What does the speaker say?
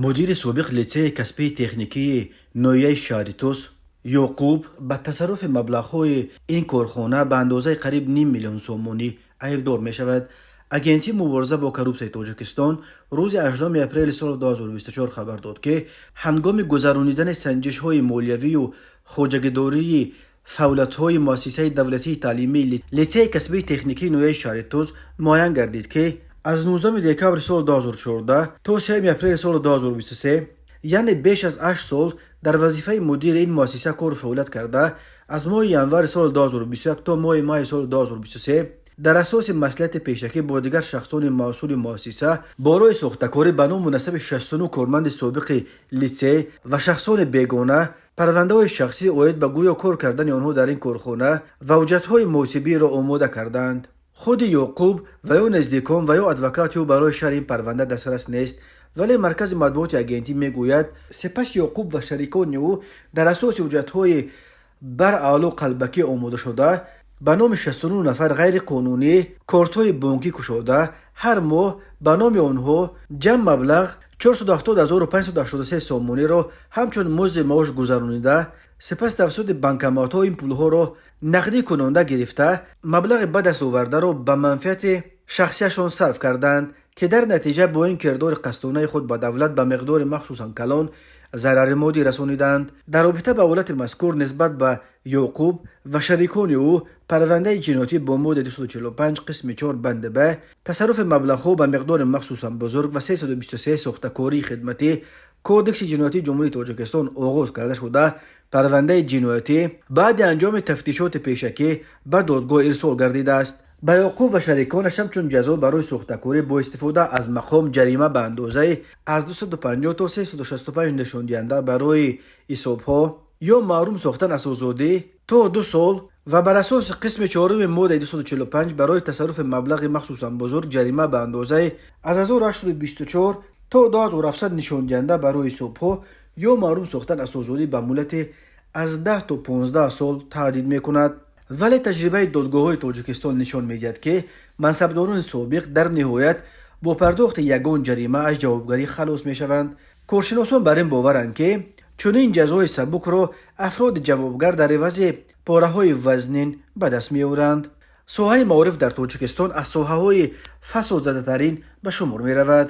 Мудири собиқ литсеи касбии техникии ноҳияи шаҳри Тус Ёқуб ба тасарруфи маблағҳои ин корхона ба андозаи қариб ним миллион сомонӣ айбдор мешавад. Агентии мубориза бо коррупсияи Тоҷикистон рӯзи 8 апрели соли 2024 хабар дод, ки ҳангоми гузаронидани санҷишҳои молиявию хоҷагидории фаъолиятҳои муассисаи давлатии таълимии литсеи касбии техникии ноҳияи шаҳри Тус муайян гардид, ки аз 19 декабри соли 2014 то 3 апрели соли 2023, яъне беш аз 8 сол, дар вазифаи мудири ин муассиса кору фаъолият карда, аз моҳи январи соли 2021 то моҳи майи соли 2023 дар асоси маслиҳати пешакӣ бо дигар шахсони масъули муассиса бо роҳи сохтакорӣ ба ному насаби 69 корманди собиқи литсей ва шахсони бегона парвандаҳои шахсӣ оид ба гӯё кор кардани онҳо дар ин корхона ва ҳуҷҷатҳои муҳосибиро омода карданд. Худи Ёқуб ва ё наздикон ва ё адвокати ӯ барои шарҳи ин парванда дастрас нест, вале маркази матбуоти агентӣ мегӯяд, сипас Ёқуб ва шарикони ӯ дар асоси ҳуҷҷатҳои бараъло қалбакӣ омодашуда ба номи 69 нафар ғайриқонунӣ кортҳои бонкӣ кушода, ҳар моҳ ба номи онҳо ҷамъ маблағ 470 583 сомониро ҳамчун музди маош гузаронида, сипас тавассути банкоматҳо ин пулҳоро нақдӣ кунонда гирифта, маблағи ба даст овардаро ба манфиати шахсияшон сарф карданд, ки дар натиҷа бо ин кирдори қасдонаи худ ба давлат ба миқдори махсусан калон зарари моддӣ расониданд. Дар робита ба ҳолати мазкур нисбат ба Ёқуб ва шарикони ӯ парвандаи ҷиноятӣ бо моддаи 245 қисми 4 банди б, тасарруфи маблағҳо ба миқдори махсусан бузург, ва 323, сохтакории хидматӣ, Кодекси ҷиноятии Ҷумҳурии Тоҷикистон оғоз карда шуда, парвандаи ҷиноятӣ баъди анҷоми тафтишоти пешакӣ ба додгоҳ ирсол гардидааст. Ба Ёқуб ва шариконаш ҳамчун ҷазо барои сохтакорӣ бо истифода аз мақом ҷарима ба андозаи аз 250 то 365 нишондиҳанда барои ҳисобҳо ё маҳрум сохтан аз озодӣ то 2 сол ва бар асоси қисми чоруми моддаи 245 барои тасарруфи маблағи махсусан бузург ҷарима ба андозаи аз 1824 то 2700 нишондиҳанда барои ҳисобҳо ё маҳрум сохтан аз озодӣ ба муҳлати аз 10 то 15 сол таҳдид мекунад. Вале таҷрибаи додгоҳҳои Тоҷикистон нишон медиҳад, ки мансабдорони собиқ дар ниҳоят бо пардохти ягон ҷарима аз ҷавобгарӣ халос мешаванд. Коршиносон бар ин боваранд, ки чунин ҷазои сабукро афроди ҷавобгар дар ивази пораҳои вазнин ба даст меоранд. Соҳаи маориф дар Тоҷикистон аз соҳаҳои фасодзадатарин ба шумор меравад.